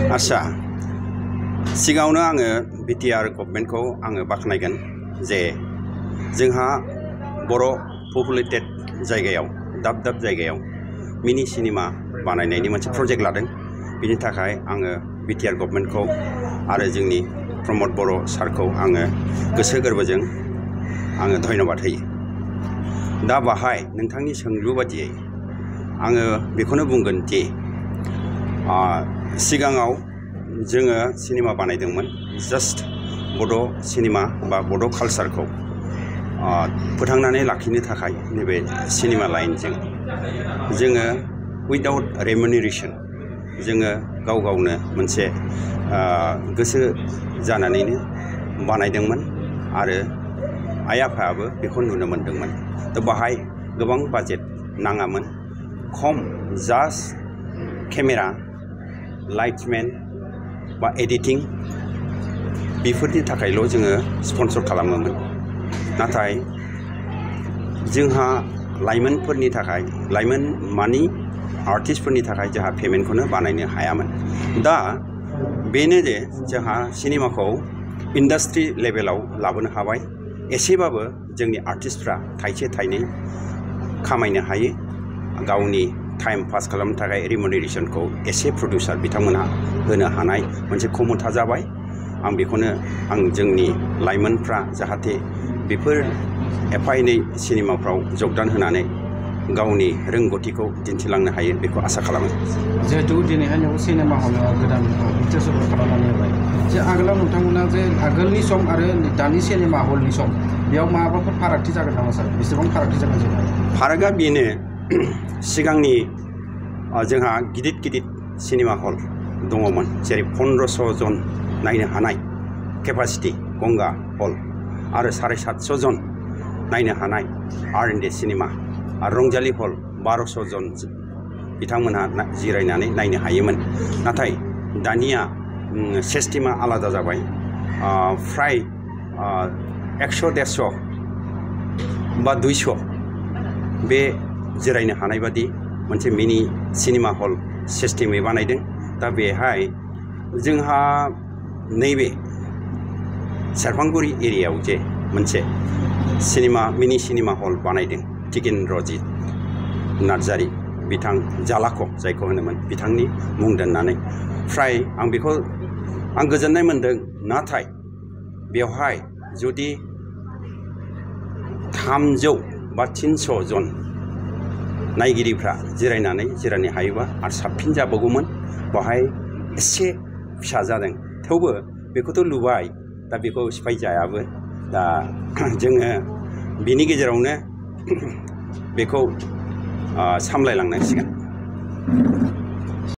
आच्छा सिगाङावनो आङो बिटिआर गभर्नमेन्टखौ आङो बाख्नायगोन जे जोंहा बर' पपुलेटेड जायगायाव दाब जायगायाव मिनि सिनेमा बानायनायनि मोनसे प्रजेक्ट लादों। बिनि थाखाय आङो बिटिआर गभर्नमेन्टखौ आरो जोंनि प्रमद बर' सारखौ आङो गोसो गोरबोजों आङो धन्यबाद होयो। दा बाहाय नोंथांनि सोंलु बादियै आङो बेखौनो बुंगोन दि सिगाङाव जोङो सिनेमा बानायदोंमोन जास्ट बड' सिनेमा बा बड' कालचारखौ फोथांनानै लाखिनो थाखाय नैबे सिनेमा लाइनजों जोङो उइदाउट रेमुनेरेसन जोङो गाव गावनो मोनसे गोसो जानानैनो बानायदोंमोन आरो आइ आफायाबो बेखौ नुनो मोनदोंमोन। दा बाहाय गोबां बाजेट नाङामोन, खम जास्ट केमेरा लाइट्समेन बा एडिटिं बेफोरनि थाखायल' जोङो स्पन्सर खालामोमोन। नाथाय जोंहा लाइमोनफोरनि थाखाय लाइमोन मानि आर्टिस्टफोरनि थाखाय जोंहा पेमेन्टखौनो बानायनो हायामोन। दा बेनो जे जोंहा सिनेमाखौ इन्डास्ट्रि लेभेलाव लाबोनो हाबाय। एसेबाबो जोंनि आर्टिस्टफ्रा थाइसे थाइनै खामायनो हायो, गावनि टाइम पास खालामनो थाखाय रिमुनेरेसनखौ एसे प्रडिउसार बिथांमोनहा होनो हानाय मोनसे क्षमता जाबाय। आं बेखौनो जोंनि लाइमोनफ्रा जाहाथे बेफोर एफा एनै सिनेमाफ्राव जगदान होनानै गावनि रोंगौथिखौ दिन्थिलांनो हायो बेखौ आसा खालामो। जिहेतु दिनैहाय नों सिनेमा हलाव गोदान बिटिआर खालामनानै होबाय जे आगोलाव नोंथांमोना जे आगोलनि सम आरो दानि सिनेमा हलनि सम बेयाव माबाफोर फारागथि जागोन नामा सार? बेसेबां फारागथि जागोन जोंहा? फारागा बेनो सिगांनि जोंहा गिदिर सिनेमा हल दङमोन, जेरै 1500 जन नायनो हानाय केपासिटि गंगा हल आरो 750 जन नायनो हानाय R&D सिनेमा आरो रंजाली हल 1200 जन बिथांमोनहा जिरायनानै नायनो हायोमोन। नाथाय दानिया सिस्टेमा आलादा जाबाय। फ्राय 100-150 बा 200 बे जिरायनो हानाय बादि मोनसे मिनि सिनेमा हल सिस्टेमै बानायदों। दा बेहाय जोंहा नैबे सेरफांगुरि एरियायाव जे मोनसे मिनि सिनेमा हल बानायदों टिकेनरजित नार्जारी बिथां जालाख' जायखौ होनोमोन बिथांनि मुं दोननानै, फ्राय आं गोजोननाय मोन्दों। नाथाय बेवहाय जुदि 300 बा 300 जन नायगिरिफ्रा जिरायनो हायोबा आरो साबसिन जाबावगौमोन। बेवहाय एसे फिसा जादों, थेवबो बेखौथ' लुबाय, दा बेखौ सिफायजायाबो। दा जोङो बिनि गेजेरावनो बेखौ सामलायलांनांसिगोन।